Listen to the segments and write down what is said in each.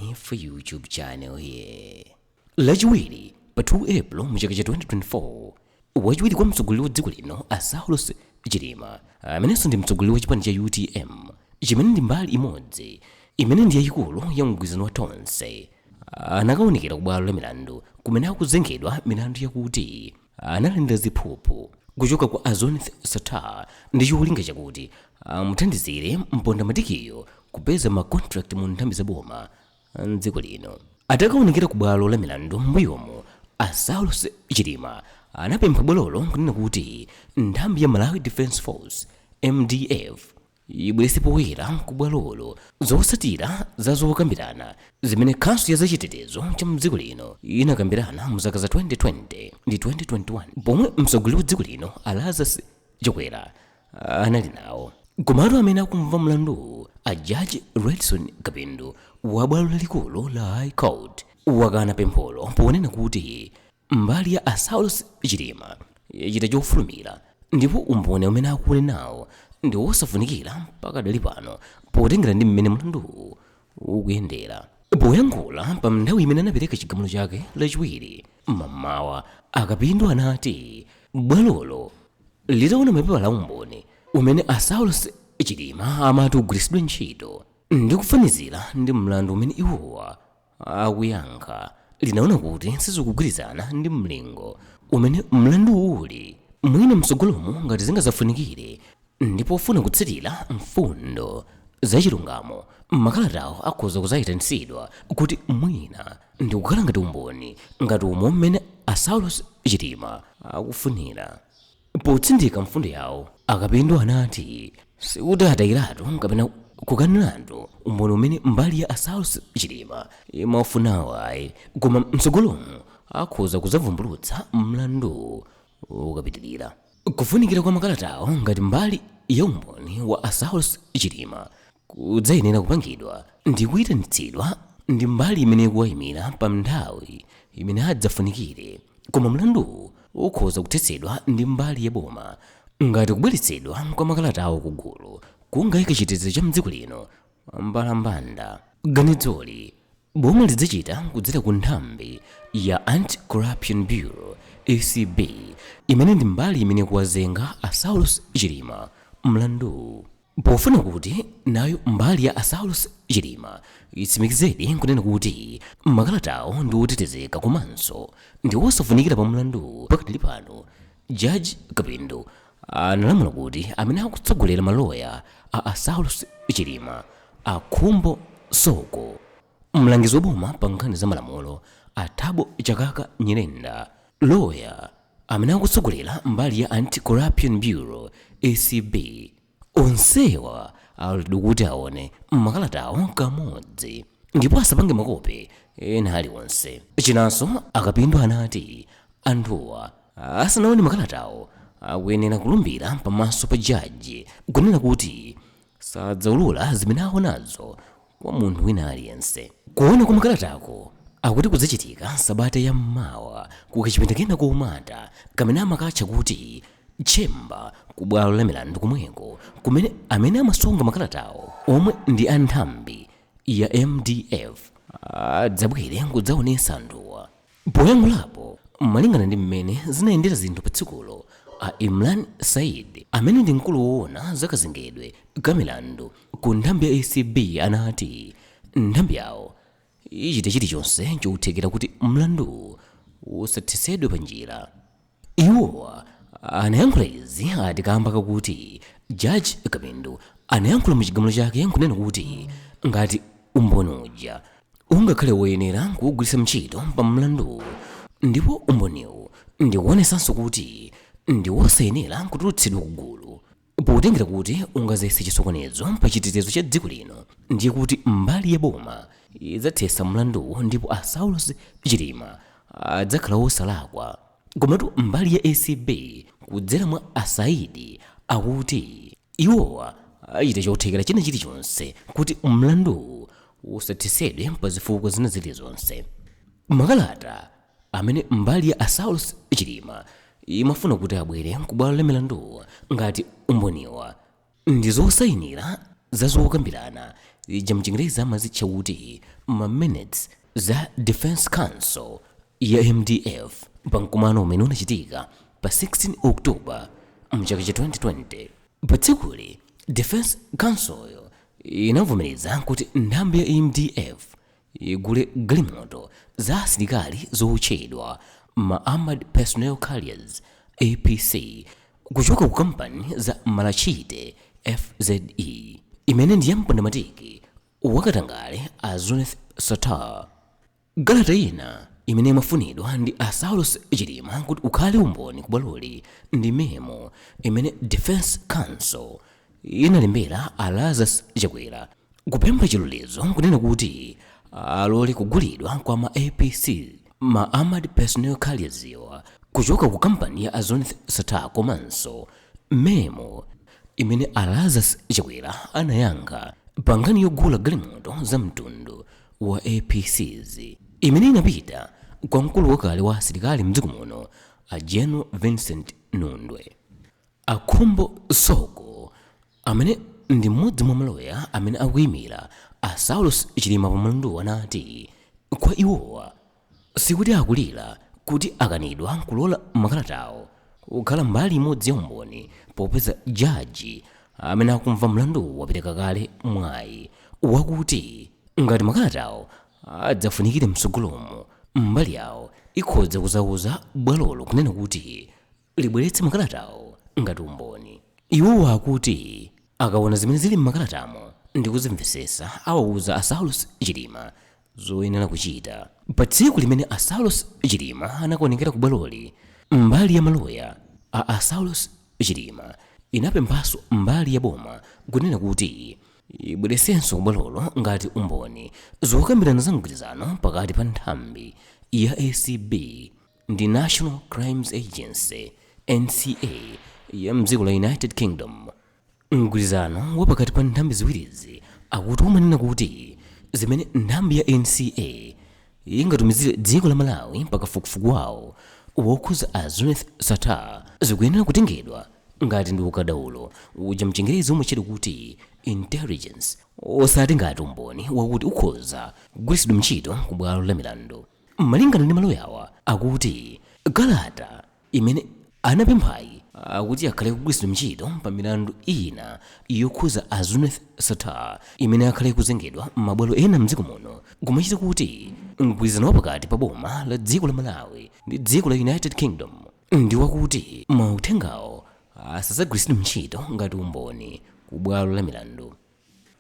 Hanifa YouTube channel here. Lachiwiri pa 2 April mchaka cha 2024, wachiwiri kwa mtsogoleri wa dziko lino a Saulos Chilima, amenenso ndi mtsogoleri wa chipani cha UTM chimene ndi mbali imodzi imene ndi yayikulu ya mgwirizano wa Tonse, anakaonekera ku bwalo la milandu kumene akuzengedwa milandu yakuti analandira ziphuphu kuchoka kwa a Zuneth Sattar ndi cholinga chakuti amuthandizire mpondamatikiyo kupeza ma contract mu nthambi za boma mdziko lino. Atakaonekera ku bwalo la milandu m'mbuyomu, a Saulos Chilima anapempha bwalolo kunena kuti nthambi ya Malawi Defence Force, MDF, ibweretse poyera ku bwalolo zotsatira za zokambirana zimene khanso ya zachitetezo cha mdziko lino inakambirana mu zaka za 2020 ndi 2021 pomwe mtsogoleri wa dziko lino a Lazarus Chakwera anali nawo. Komatu amene akumva mlandu, a Judge Redson Kapindu wa bwalo lalikulu la High Court, wakana pempholo ponena kuti mbali ya a Saulos Chilima yachita chofulumira ndipo umboni umene akunenawo ndi wosafunikira pakadali pano potengera ndi mmene mlanduwu ukuyendera. Poyankhula pa nthawi imene anapereka chigamulo chake Lachiwiri mammawa, a Kapindu anati bwalolo litaona mapepala a umboni umene a Saulos Chilima amati ugwiritsidwe ntchito ndi kufanizira ndi mlandu umene iwowa akuyankha, linaona kuti sizikugwirizana ndi mlingo umene mlandu uli. Mwina mtsogolomu ngati zingazafunikire ndipo pofuna kutsatira mfundo zachilungamo, makalatawo akhoza kuzayitanitsidwa kuti mwina ndikukhala ngati umboni ngati umo mmene a Saulos Chilima akufunira. Potsindika mfundo yawo, a Kapindu anati sikuti atayiratu kapena kukaniratu umboni umene mbali ya a Saulos Chilima imafunawo ayi, koma mtsogolomu akhoza kuzavumbulutsa mlandu ukapitilira. Kufunikira kwa makalatawo ngati mbali ya umboni wa a Saulos Chilima kudzayenera kupangidwa ndi kuyitanitsidwa ndi mbali imene ikuwayimira pa nthawi imene adzafunikire, koma mlanduwu ukhoza kuthetsedwa ndi mbali ya boma ngati kubweretsedwa kwa makalatawo kugulu kungayike chitetezo cha mdziko lino pambalambanda. Ganizoli boma lidzachita kudzera ku nthambi ya Anti-Corruption Bureau, ACB, imene ndi mbali imene ikuwazenga a Saulos Chilima mlanduwu, pofuna kuti nayo mbali ya a Saulos Chilima itsimikizedi kunena kuti makalatawo ndi otetezeka komanso ndi osafunikira pa mlanduwu. Pakadali pano, Judge Kapindu analamula kuti amene akutsogolera maloya a a Saulos Chilima, a Khumbo Soko, mlangizi wa boma pa nkhani za malamulo a Thabo Chakaka Nyirenda, loya amene akutsogolera mbali ya Anti-Corruption Bureau, ACB, onsewa aloledwa kuti aone makalatawo kamodzi ndipo asapange makope ena aliwonse. Chinanso, a Kapindu anati anthuwa asanaone makalatawo akuyenera kulumbira pamaso pa jaji kunena kuti sadzaulula zimene aonazo kwa munthu wina aliyense. Kuona kwa makalatako akuti kudzachitika sabata ya mmawa ku kachipinda kena komata kamene amakatcha kuti chamber ku bwalo la milandu komweko, kumene amene amasunga makalatawo omwe ndi a nthambi ya MDF adzabwere kudzaonetsa anthuwa. Poyankhulapo malingana ndi mmene zinayendera zinthu pa tsikulo, a Imran Said amene ndi mkulu woona za kazengedwe ka milandu ku nthambi ya ACB anati nthambi yawo ichita chilichonse chothekera kuti mlandu usathetsedwe pa njira. Iwowa anayankhula izi ati kamba kakuti Judge Kapindu anayankhula mu chigamulo chake nkunena kuti ngati umboni uja ungakhale woyenera kuwugwiritsa ntchito pa mlandu ndipo umboniwu ndikuonesanso kuti ndi wosayenera kutulutsidwa kugulu potengera kuti ungazetse chisokonezo pa chitetezo cha dziko lino, ndiye kuti mbali ya boma idzathetsa mlanduwu ndipo a Saulos Chilima adzakhala wosalakwa. Komatu mbali ya ACB kudzera mwa a Saidi akuti iwowa achita chothekera china chilichonse kuti mlanduwu usathetsedwe pa zifukwa zina zilizonse. Makalata amene mbali ya a Saulos Chilima imafuna kuti abwere ku bwalo la milandu ngati umboniwa ndi zosayinira za zokambirana zija mchingerezi amazitcha kuti ma minutes za Defense Council ya MDF pa mkumano umene unachitika pa 16 October mchaka cha 2020. Pa tsikuli Defense Council inavomereza kuti nthambi ya MDF igule galimoto za asilikali zotchedwa ma Armored Personnel Carriers, APC, kuchoka ku kampani za Malachite FZE imene ndi yampondamatiki wakatangale a Zuneth Sattar. Galata ina imene imafunidwa ndi a Saulos Chilima kuti ukhale umboni ku bwaloli ndi memo imene Defense Council inalembera a Lazarus Chakwera kupempha chilolezo kunena kuti alole kugulidwa kwa ma APC, ma Armored Personnel Carriers kuchoka ku kampani ya Zuneth Sattar, komanso memo imene a Lazarus Chakwera anayankha pa nkhani yogula galimoto za mtundu wa APCs imene inapita kwa mkulu wakale wa asilikali mdziko muno a General Vincent Nundwe. Akhumbo Soko, amene ndi mmodzi mwa maloya amene akuyimira a Saulos Chilima pa mlandu, anati kwa iwowa sikuti akulira kuti akanidwa kulola makalatawo kukhala mbali imodzi ya umboni, popeza jaji amene akumva mlandu wapereka kale mwayi wakuti ngati makalatawo adzafunikire mtsogolomo, mbali yawo ikhoza kuzauza bwalolo kunena kuti libweretse makalatawo ngati umboni. Iwowa akuti akaona zimene zili m'makalatamo ndi kuzimvetsetsa, awauza a Saulos Chilima zoyenera kuchita. Pa tsiku limene a Saulos Chilima anakuonekera ku bwaloli, mbali ya maloya a Saulos Chilima inapemphanso mbali ya boma kunena kuti ibweretsenso ku bwalolo ngati umboni zokambirana za mgwirizano pakati pa nthambi ya ACB ndi National Crimes Agency, NCA, ya mdziko la United Kingdom. Mgwirizano wa pakati pa nthambi ziwirizi akuti umanena kuti zimene nthambi ya NCA ingatumizire dziko la Malawi pakafukufuku wawo wokhuza a Zuneth Sattar zikuyenera kutengedwa ngati ndi ukadaulo uja mchingerezi umatchedwa kuti intelligence, osati ngati umboni wakuti ukhoza kugwiritsidwa ntchito ku bwalo la milandu. Malingana ndi maloyawa, akuti kalata imene anapemphayi akuti akhale kugwiritsidwa ntchito pa milandu ina yokhuza a Zuneth Sattar imene akhale kuzengedwa m'mabwalo ena mdziko muno, kumachita kuti mgwirizano wapakati pa boma la dziko la Malawi ndi dziko la United Kingdom ndi wakuti mauthengawo asadzagwiritsidwe ntchito ngati umboni ku bwalo la milandu.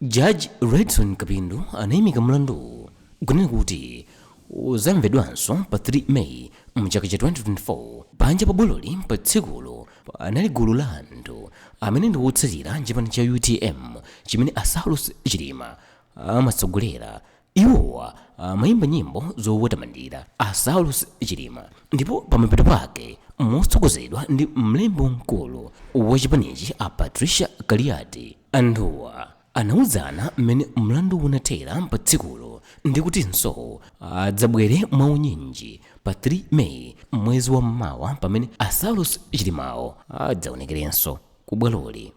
Judge Redson Kapindu anayimika mlandu kunena kuti uzamvedwanso pa 3 May mchaka cha 2024. Panja pa bwaloli pa tsikulo panali gulu la anthu amene ndi wotsatira chipani cha UTM chimene a Saulos Chilima amatsogolera. Iwowa amayimba nyimbo zowatamandira a Saulos Chilima, ndipo pamapeto pake, motsogozedwa ndi mlembi wamkulu wa chipanichi a Patricia Kaliati, anthuwa anawuzana mmene mlandu unathera pa tsikulo ndi kutinso adzabwere mwaunyinji pa 3 May mwezi wa mmawa pamene a Saulos Chilimawo adzaonekerenso ku bwaloli.